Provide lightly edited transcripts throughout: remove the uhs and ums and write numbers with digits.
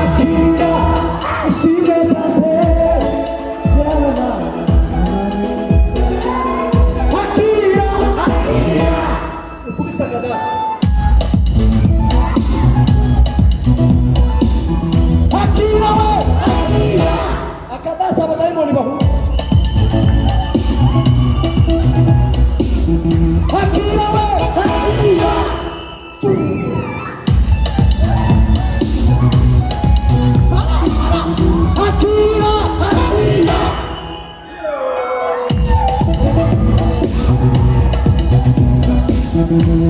Akira ishimwe tate yarama. Akira, akira, ukubita akadasi. Akira we, akira akadasi, abadayimoni bahura. Akira we, akira. Akira, akira.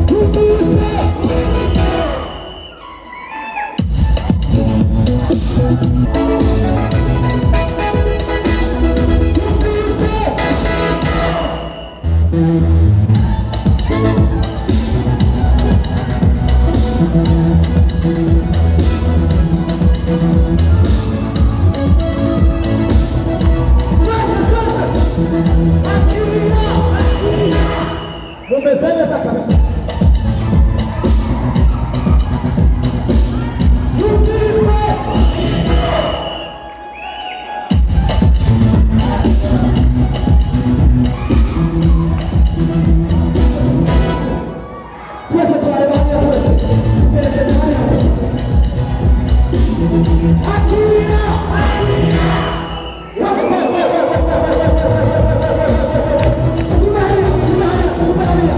Twumvise. Twumvise. Twese, twese. Akira, akira. Mumeze neza kabisa. Twumvise. Twese turareba hariya, twese twerekeza hariya gusa. Akira, akira. We, we, we, we, we, we, we, we, we, we, we, we, we, we, we. Tugume hariya, tugume hariya, tugume hariya.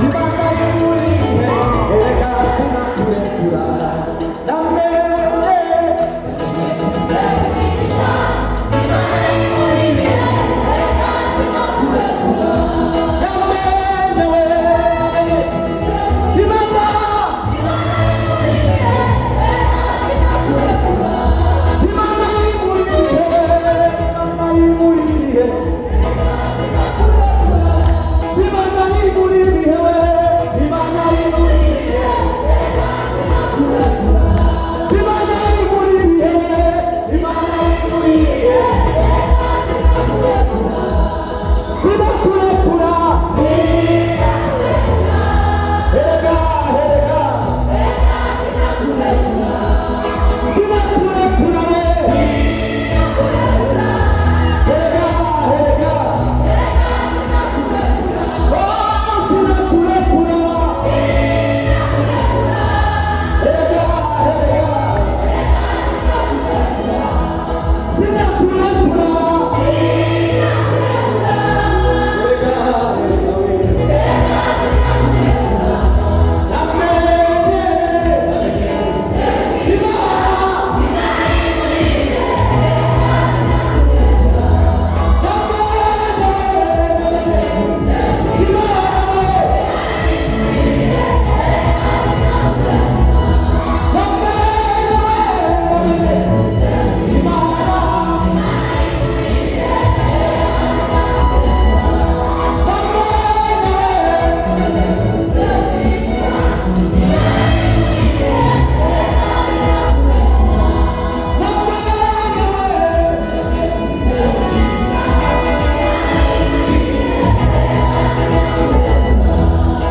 Imana iri muri ibihe, erega sinakurekura. Namenye. Namenye we, namenye. Imana, Imana iri muri ibihe, Imana iri muri ibihe. Imana iri muri ibihe we, Imana iri muri ibihe. Imana iri muri ibihe, Imana iri muri ibihe. Sinakurekura, sinakurekura. Erega, erega. Sinakurekura we. Erega, erega. Oh, sinakurekura. Erega, erega. Sinakurekura. Erega, erega we. Namenye. Imana.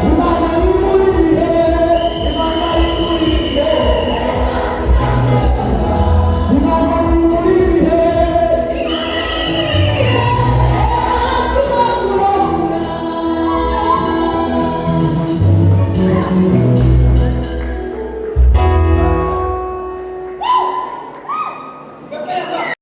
Imana imuriye, Imana imuriye, Imana imuriye.